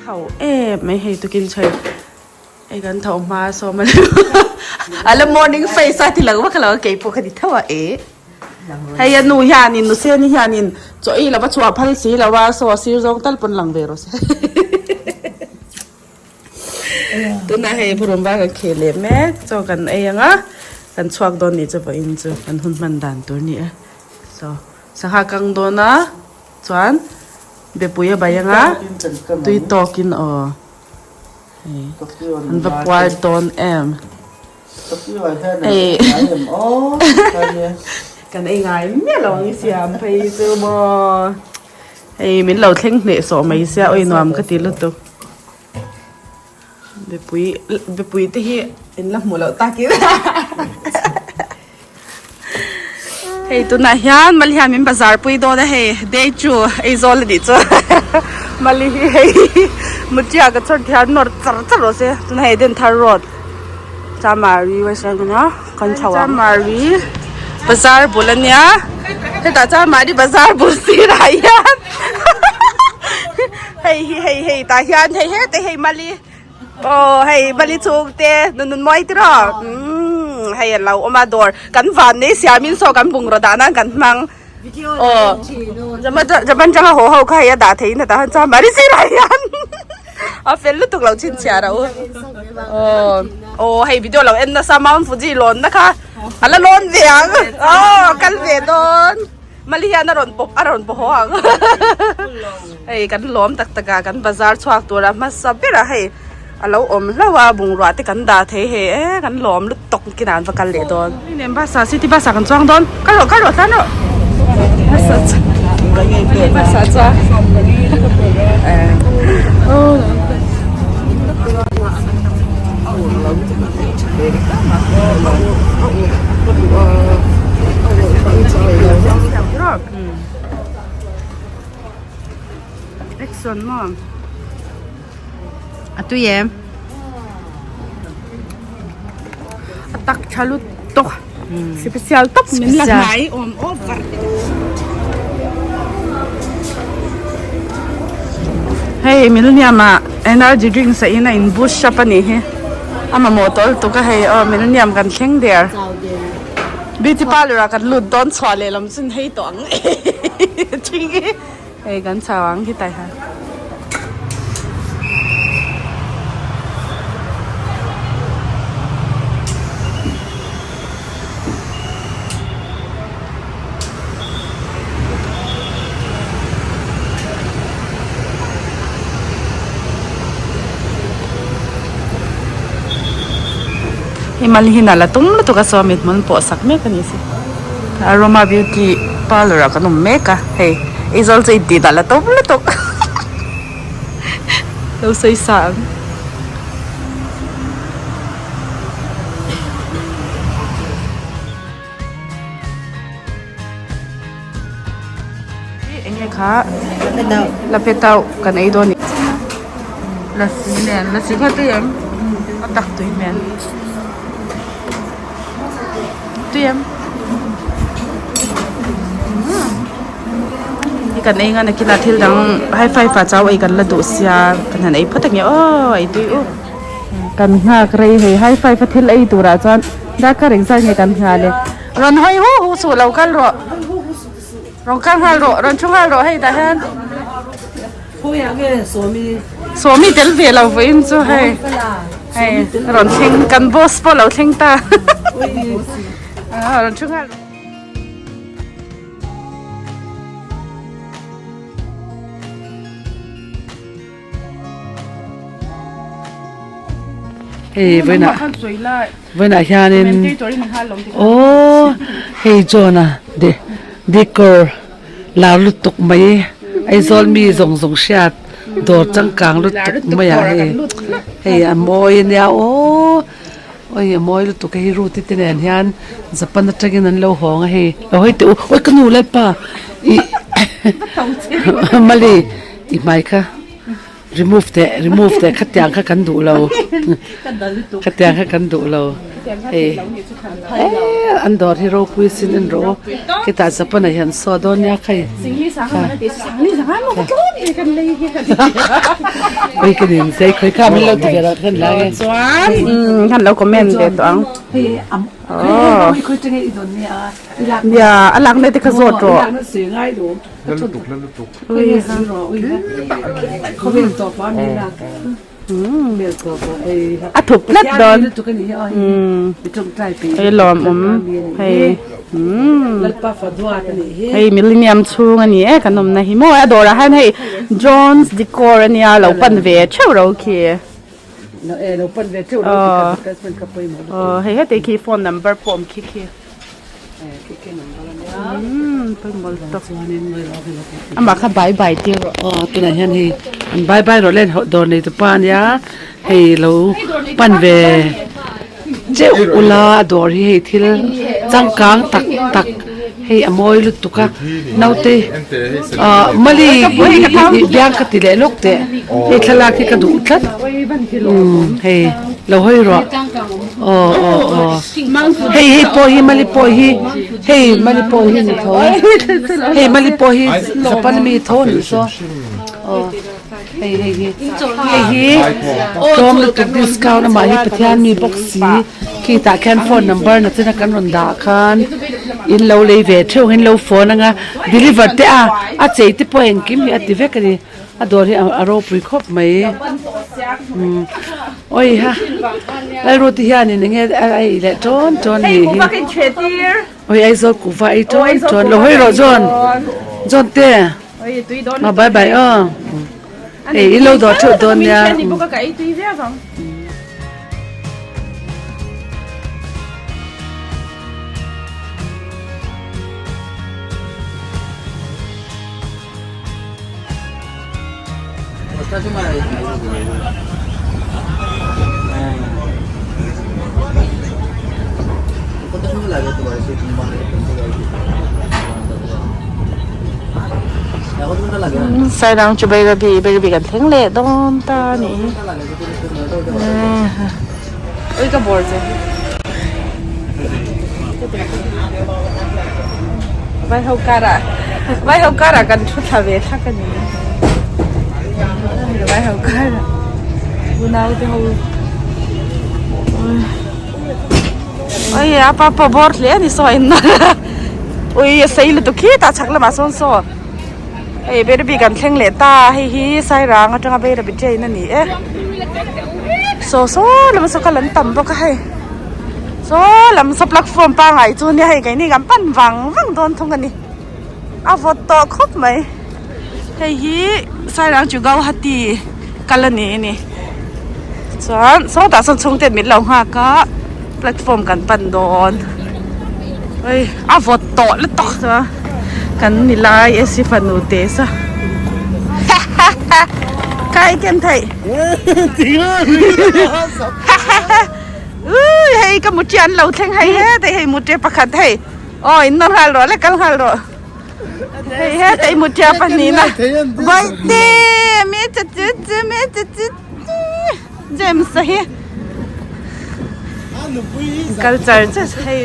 Ho em mai hei tukin chhei hei kan tho hma sawm a ala morning face a ti lo vak lo a keipawh ka ti tho a eh hei a nu hianin nu seni hianin chaw ei lova chhuah phal si lo a saw a sir zawng tal pawn lang ve rawh se tunah hei purun var kan khel leh mek chaw kan ei ang a kan chhuak dawn nih chu vawiin chu kan hun hman dan tur a ni e saw sangha kang dawn a. Chuan Bepui a bai anga tui tawkin aw hei an va puar dawn em hei kan ei ngai miah lo ang i siam phei chu maw hei min lo thleng hneh sawh mai sia awi nuam ka ti lutuk Bepui Bepui te hi in la hmuh loh takin hei tunah hian mali hian min bazar pui dawn a hei day two Aizawl a nih chu mali hi hei mutia ka chawr thian nawr char char rawh se tunah hei Denthar road Chamari western kawng a kan chho ang Chamari bazar bul ania hetah Chamari bazar bul sirah hian. Hei hi hei hei tah hian hei hete hei mali aw hei mali chhung te nun nun mawi tiraw umm hei a lo awm a dawr kan van nei siamin saw kan bungraw dah nan kan hmang aw japan atanga haw ho kha hei a dah thei in a tah hian chuan mali sirah hian a fel lutuk lo chhinchhiah reuh aw aw hei video lo en nasa Mount Fuji lawnna kha a la lawn ve ang aw kal ve dawn. Mali hian a rawn pawp a rawn pawh haw ang hei kan lawm tak tak a kan bazar chhuak tur a hmasa ber a hei a lo awm hlauh a bungrua te kan dah thei hei e kan lawm lutuk kinah an va kal leh dawn nem bus ah city bus ah kan chuang dawn kal rawh kal rawh tlan rawh bus ah chuan bus ah chuan Action maw a tui em a tak tha lutuk special tawp min la hnai awm over hei milniam ah energy drinks a in a in boost up a nih hi a mamawh tawh lutuk a hei aw milniam kan thleng der beauty parlour ah kan lut dawn chhuah leh lam chu hei tawh ang thing hi hei kan chau ang khitah hian. Hei mal hi nalh a tum lutuk a saw mit hmun pawh sak mek a ni si Aroma beauty parlour ah kan awm mek a hei Aizawl chu intih nalh a tum lutuk lo sawi sa ang. Enge kha la pe tauh kan ei dawn lasi nen lasi kha tui em a tak tui hmel tui em hi kan ei ngan a kila thil dang high five ah chau ei kan la duh sia kan han ei phawt ange aw ei tui u. Kan nghak rei hei high five a thil ei turah chuan darkar engzat nge kan nghah le rawn hawi hu hu suh lo kal rawh rawn kal nghal rawh rawn thu nghal rawh hei tah hian sawmi tel ve lo vawiin chu hei hei rawn thleng kan boss pawh lo thleng ta rawn thu nghal rawh. Hei vawiinah vawiinah hianin aww hei John-a de decor lar lutuk mai Aizawl mi zawng zawng hriat dawr changkang lutuk mai ah hei hei a mawi ania aww awi a mawi lutuk a hei Ruth-i te nen hian Japan atangin an lo hawng a hei lo hawi teh u awi ka nu Lalpa ih mali i hmai kha. Remove teh remove teh khatiang kha kan duh lo khatiang kha kan duh lo hei eee an dawr hi ropui sin en rawh u khitah Japan ah hian saw dawn nia kha hei ui ka nin zai khawi kha min lo ti ve lo khan la nge chuan khan lo comment ve tawh ang aw nia a lakna te kha zawt rawh. A thup tlat dawn hei lawmawm hei hei millennium chhung a ni e kan awmna hi maw a dawrah hian hei John's decor a nia lo pan ve theuh ro khi aw hei heti khi phone number pawh awm khi khi. Amah kha bye bye tir rawh. Aw tunah hian hei an bye bye rawh le dawr nei tu pa ania hei lo pan ve cheuh ula a dawr hi hei thil changkang tak tak hei a mawi lutuk a naute ah mali biang ka ti leh lawk teh hei thlalak hi ka duh tlat umm hei lo hawi rawh aw aw aw. Hei hei pawh hi mali pawh hi hei mali pawh hi ni tho hei mali pawh hi japan mi tho a nih saw aw hei hei hi hei hi tlawm lutuk discount amah hi pathian mi bawk si khi tah khian phone number na china kan rawn dah khan in lo lei ve theuh in lo phone anga deliver te a a chei te pawh engkim hi a ti vek a ni a dawr hi a ropui khawp mai umm. Awi ha Lalruti hianin enge a ei leh tawn tawn ni hi Awi Aizawl kuhva ei tawn tawn lo hawi rawh John John te aw bye bye aw hei i lo dawh theuh dawn nia. Sairang chu Bairabi Bairabi kan thleng leh dawn ta a nih hi ui ka bawr che vai ho karah vai ho karah kan thu thla ve thak a ni. Vai ho karah unau te ho ui a pa pawh bawr hle a ni saw a in nawr a ui a sei lutuk khi tah chhak lamah sawn saw hei Bairabi kan thleng leh ta hei hi Sairang atanga Bairabi train a ni e saw saw lam saw kal an tam bawk a hei saw lam saw platform pangngai chu nia hei keini kan pan vang vang dawn thung a ni a vawt tawh khawp mai hei hi Sairang chu Guwahati kal a ni a ni chuan sawtah sawn chhungte min lo nghak a platform kan pan dawn hei a vawt tawh lutuk a kan ni lai a si fanu te sa kai ken theih ui hei ka mutri an lo thleng hei hetah hei mutri pakhat hei aw in nawr nghal rawh le kal nghal rawh hei hetah i mutri a pahnihna bawihte mi che chu chu mi che chu chu James a hi kal char char hei.